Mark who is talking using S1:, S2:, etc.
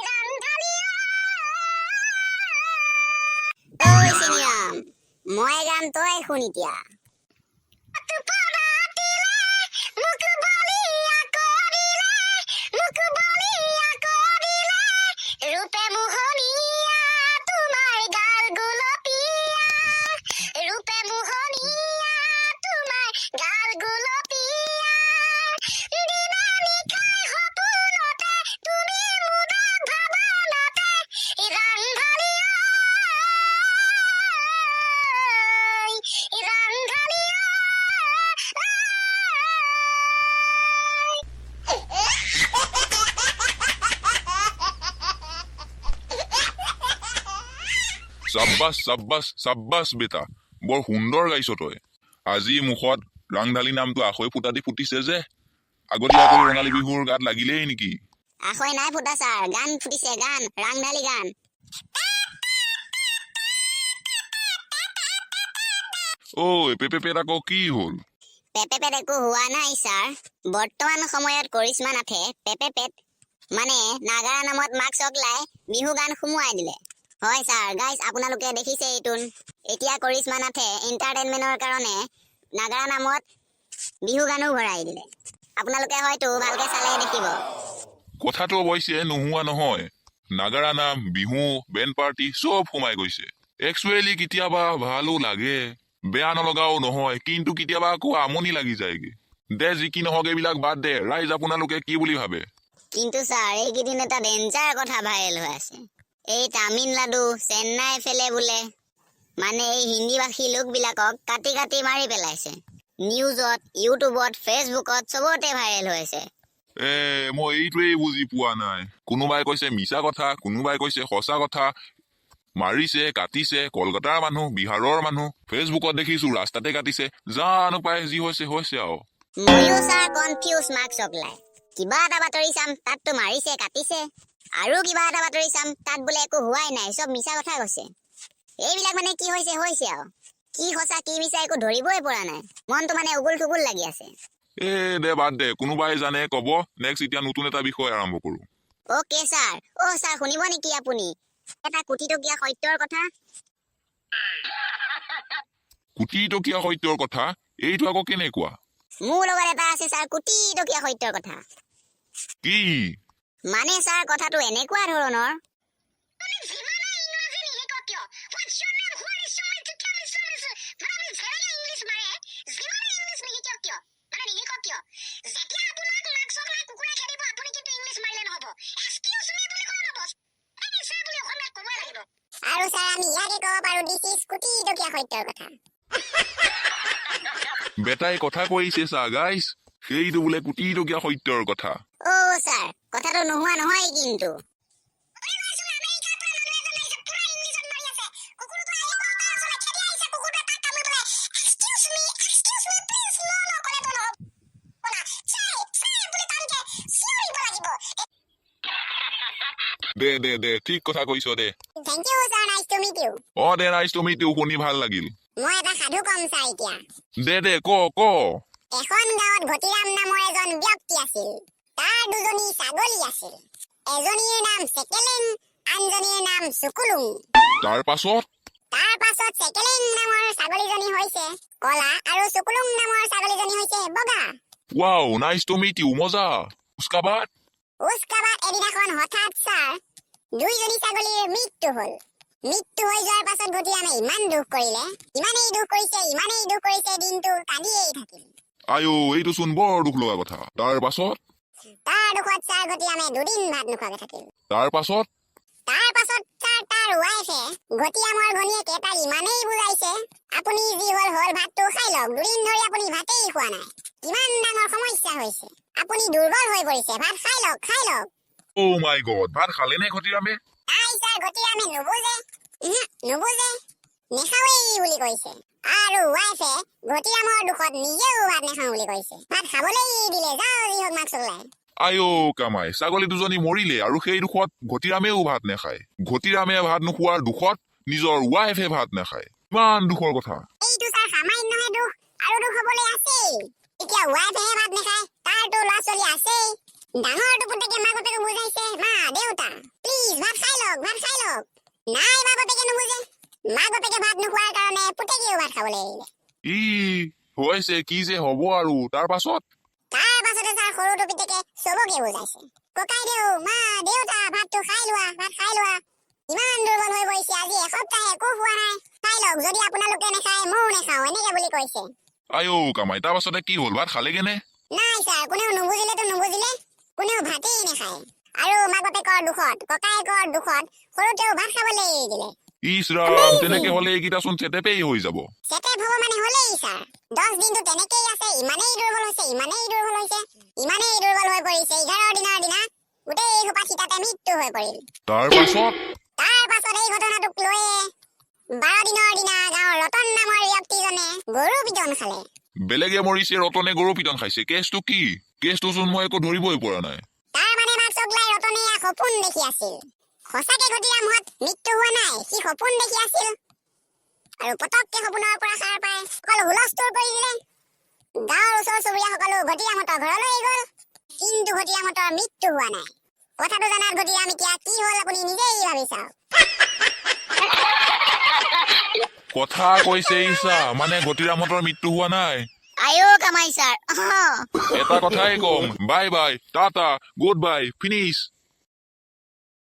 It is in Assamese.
S1: ৰাংঢালী। ঐ চিনিৰাম, মই গাম, তই শুন এতিয়া। মোক বলিয়া কৰিলে, মোক বলিয়া কৰিলে, ৰূপে মোহনীয়া তোমাৰ গাল গুলপীয়া, ৰূপে মোহনীয়া তোমাৰ গাল গুলপীয়া। দিনে নিশাই সপোনতে তুমি মোনাক ভাৱনাতে ৰাংঢালী ঐ, ৰাংঢালী ঐ।
S2: চাব্বাছ, চাব্বাছ, চাব্বাছ বেটা, বৰ সুন্দৰ গাইছ তই। আজি মুখত ৰাংঢালি নামটো আখৈ ফুটা দি ফুটিছে যে। আগতীয়াকৈ ৰঙালী বিহুৰ গাত লাগিলেই নেকি?
S1: আখৈ নাই ফুটা ছাৰ, গান ফুটিছে, গান, ৰাংঢালি গান।
S2: ঐ, পেপে পেট আকৌ কি হ'ল?
S1: পেপে পেট একো হোৱা নাই ছাৰ। বৰ্তমান সময়ত কৰিশ্মা নাথে পেপে পেট মানে নাগাৰা নামত মাক চকলাই বিহু গান সুমুৱাই দিলে। হয় ছাৰ, গাইজ, আপোনালোকে দেখিছে এইটোন। এতিয়া কৰিশ্মা নাথে এণ্টাৰটেইনমেণ্টৰ কাৰণে নাগাৰা নামত বিহু গানো ভৰাই দিলে। আপোনালোকে হয়তো ভালকে চালে দেখিব।
S2: কথাটো অৱশ্যে নোহোৱা নহয়। নাগাৰা নাম, বিহু, বেণ্ড পাৰ্টি চব সোমাই গৈছে। একচুৱেলি কেতিয়াবা ভালো লাগে, বেয়া নলগাও নহয়, কিন্তু কেতিয়াবা আকৌ আমনি লাগি যায়গে। দে, যি কি নহওক, এইবিলাক বাদ দে। ৰাইজ, আপোনালোকে কি বুলি ভাবে?
S1: কিন্তু ছাৰ, এইকেইদিন এটা ডেঞ্জাৰ কথা ভাইৰেল হৈ আছে। এই তামিলনাডু, চেন্নাই ফালে বোলে মানে এই হিন্দীভাষী লোকবিলাকক কাটি কাটি মাৰি পেলাইছে। নিউজত, ইউটিউবত, ফেচবুকত চবতে ভাইৰেল হৈ আছে।
S2: এ মই এইটোৱেই বুজি পোৱা নাই। কোনোবাই কৈছে মিছা কথা, কোনোবাই কৈছে সঁচা কথা। মাৰিছে, কাটিছে, কলকাতাৰ মানুহ, বিহাৰৰ মানুহ, ফেচবুকত দেখিছো ৰাস্তাতে কাটিছে। জানো পাই, যি হৈছে হৈছে আৰু।
S1: ময়ো ছাৰ কনফিউজ মাৰ্ক চকলাই। কিবা এটা বাতৰি চাম, তাততো মাৰিছে কাটিছে, আৰু কিবা এটা বাতৰি চাম, তাত বোলে একো হোৱাই নাই, চব মিছা কথা কৈছে। এইবিলাক মানে কি হৈছে হৈছে আৰু, কি সঁচা কি মিছা একো ধৰিবই পৰা নাই। মনটো মানে উগুল থুগুল লাগি আছে।
S2: এ দে, বাদ দে। কোনোবাই জানে কব। নেক্সট এতিয়া নতুন এটা বিষয় আৰম্ভ কৰো।
S1: Okay sir. অ' ছাৰ, শুনিব নেকি আপুনি এটা কোটি টকীয়া সত্যৰ কথা?
S2: কোটি টকীয়া সত্যৰ কথা? এইটো আকৌ কেনেকুৱা?
S1: মোৰ লগত এটা আছে ছাৰ, কোটি টকীয়া সত্যৰ কথা।
S2: কি?
S1: মানে ছাৰ, কথাটো এনেকুৱা ধৰণৰ। আৰু ছাৰ, আমি ইয়াকে ক'ব পাৰো, this is কোটি টকীয়া সত্যৰ কথা।
S2: বেটাই কথা কৈছে চা গাইছ, সেইটো বোলে কোটি টকীয়া সত্যৰ কথা।
S1: অ' ছাৰ, কথাটো নোহোৱা নহয় কিন্তু।
S2: দে দে দে, ঠিক কথা কৈছ দে।
S1: Thank you sir, nice to meet you.
S2: অ দে, নাইচ টু মিট you. শুনি ভাল লাগিল।
S1: মই এটা সাধু কম ছাৰ এতিয়া।
S2: দে দে, ক ক।
S1: এখন গাঁৱত ঘটিৰাম নামৰ এজন ব্যক্তি আছিল। তাৰ দুজনী ছাগলী আছিল। এজনীৰ নাম চেকেলেং, আনজনীৰ নাম চুকুলুং।
S2: তাৰ পাছত?
S1: তাৰ পাছত চেকেলেং নামৰ ছাগলীজনী হৈছে কলা আৰু চুকুলুং নামৰ ছাগলীজনী হৈছে বগা।
S2: Wow, nice to meet you, মজা। उसका बाद?
S1: उसका बाद এদিনাখন হঠাৎ ছাৰ, দুইজনী ছাগলীৰ মৃত্যু হ'ল। মৃত্যু হৈ যোৱাৰ পাছত ঘটিৰামে ইমান দুখ কৰিলে, ইমানেই দুখ কৰিছে, ইমানেই দুখ কৰিছে, দিনটো কান্দিয়েই থাকিল।
S2: আয়ো, এইটো চোন বৰ দুখ লগা কথা। তাৰ পাছত?
S1: তাৰ দুখত ছাৰ, ঘটিৰামে দুদিন ভাত নোখোৱাকে থাকিল।
S2: তাৰ পাছত?
S1: তাৰ পাছত ছাৰ, তাৰ ৱাইফে, ঘটিৰামৰ ঘৈণীয়েকে তাক ইমানেই বুজাইছে, আপুনি যি হ'ল হ'ল, ভাতটো খাই লওক, দুদিন ধৰি আপুনি ভাতেই খোৱা নাই, কিমান ডাঙৰ সমস্যা হৈছে, আপুনি দুৰ্বল হৈ পৰিছে, ভাত খাই লওক, খাই লওক।
S2: অ' মাই গড, ভাত খালে নে ঘটিৰামে?
S1: নাই ছাৰ, ঘটিৰামে নুবুজে, উহু, নুবুজে, নেখাওৱেই বুলি কৈছে। আৰু ৱাইফে ঘটিৰামৰ দুখত নিজেও ভাত নাখাওঁ বুলি কৈছে। ভাত খাবলৈ দিলে, যাওঁ যি হওক মাক চলাই।
S2: আয়ো কামাই, ছাগলী দুজনী মৰিলে আৰু সেই দুখত ঘটিৰামেও ভাত নাখায়। ঘটিৰামে ভাত নোখোৱাৰ দুখত নিজৰ ৱাইফে ভাত নাখায়। ইমান দুখৰ কথা।
S1: এইটো ছাৰ সামান্যহে দুখ, আৰু দুখ হবলৈ আছেই। এতিয়া ৱাইফেহে ভাত নাখায়, তাৰতো ল'ৰা ছোৱালী আছেই। ডাঙৰটো পুতেকে মাক বাপেকক বুজাইছে, মা দেউতা, প্লিজ ভাত খাই লওক, ভাত খাই লওক। নাই, মা বাপেকে নুবুজে। মাক বাপেকে ভাত নোখোৱাৰ কাৰণে পুতেকেও ভাত খাবলৈ এৰিলে।
S2: ই হৈছে কি যে হ'ব আৰু তাৰ পাছত?
S1: তাৰ পাছতে ছাৰ, সৰুটো পিতেকে চবকে বুজাইছে, ককাইদেউ, মা দেউতা, ভাতটো খাই লোৱা, ভাত খাই লোৱা, ইমান দুৰ্বল হৈ পৰিছে, আজি এসপ্তাহ একো খোৱা নাই, খাই লওক, যদি আপোনালোকে নাখায় ময়ো নাখাওঁ, এনেকে বুলি কৈছে।
S2: আইঔ কামাই, তাৰ পাছতে কি হ'ল? ভাত খালেগে নে?
S1: নাই ছাৰ, কোনেও নুবুজিলেতো নুবুজিলে, কোনেও ভাতেই নাখায়। আৰু মাক বাপেকৰ দুখত, ককায়েকৰ দুখত সৰুতেও ভাত খাবলৈ এৰি দিলে।
S2: ইছ ৰাম, তেনেকে হ'লে এইকেইটাচোন চেটেপেই হৈ যাব।
S1: চেটেপ হ'ব মানে হ'লেই ছাৰ। 10 দিনটো তেনেকেই আছে। ইমানেই দুৰ্বল হৈছে, ইমানেই দুৰ্বল হৈছে, ইমানেই দুৰ্বল হৈ পৰিছে, 11 দিনৰ দিনা গোটেই সোপা থিতাতে মৃত্যু হৈ পৰিল।
S2: তাৰ পাছত?
S1: তাৰ পাছত এই ঘটনাটোক লৈয়ে 12 দিনৰ দিনা গাঁৱৰ ৰতন নামৰ ব্যক্তিজনে গৰু পিটন খালে।
S2: বেলেগে মৰিছে, ৰতনে গৰু পিটন খাইছে, কেছটো কি? কেছটোচোন মই একো ধৰিবই পৰা নাই।
S1: তাৰ মানে মাক চগলাই, ৰতনে এয়া সপোন দেখি আছিল। সঁচাকে ঘটিৰামহঁত মৃত্যু হোৱা নাই, সি সপোন দেখি আছিল। আৰু পটককে সপোনৰ পৰা সাৰ পাই সকলো হুলস্থুল কৰি দিলে। গাঁৱৰ ওচৰ চুবুৰীয়া সকলো ঘটিৰামহঁতৰ ঘৰলৈ গ'ল, কিন্তু ঘটিৰামহঁতৰ মৃত্যু হোৱা নাই। কথাটো জনাত ঘটিৰাম এতিয়া কি হ'ল, আপুনি নিজেই ভাবি চাওক।
S2: কথা কৈছে ইছা, মানে ঘটিৰামহঁতৰ মৃত্যু হোৱা নাই।
S1: আয়ো কামাই ছাৰ।
S2: এটা কথাই কম, bye bye, tata, good bye, finish.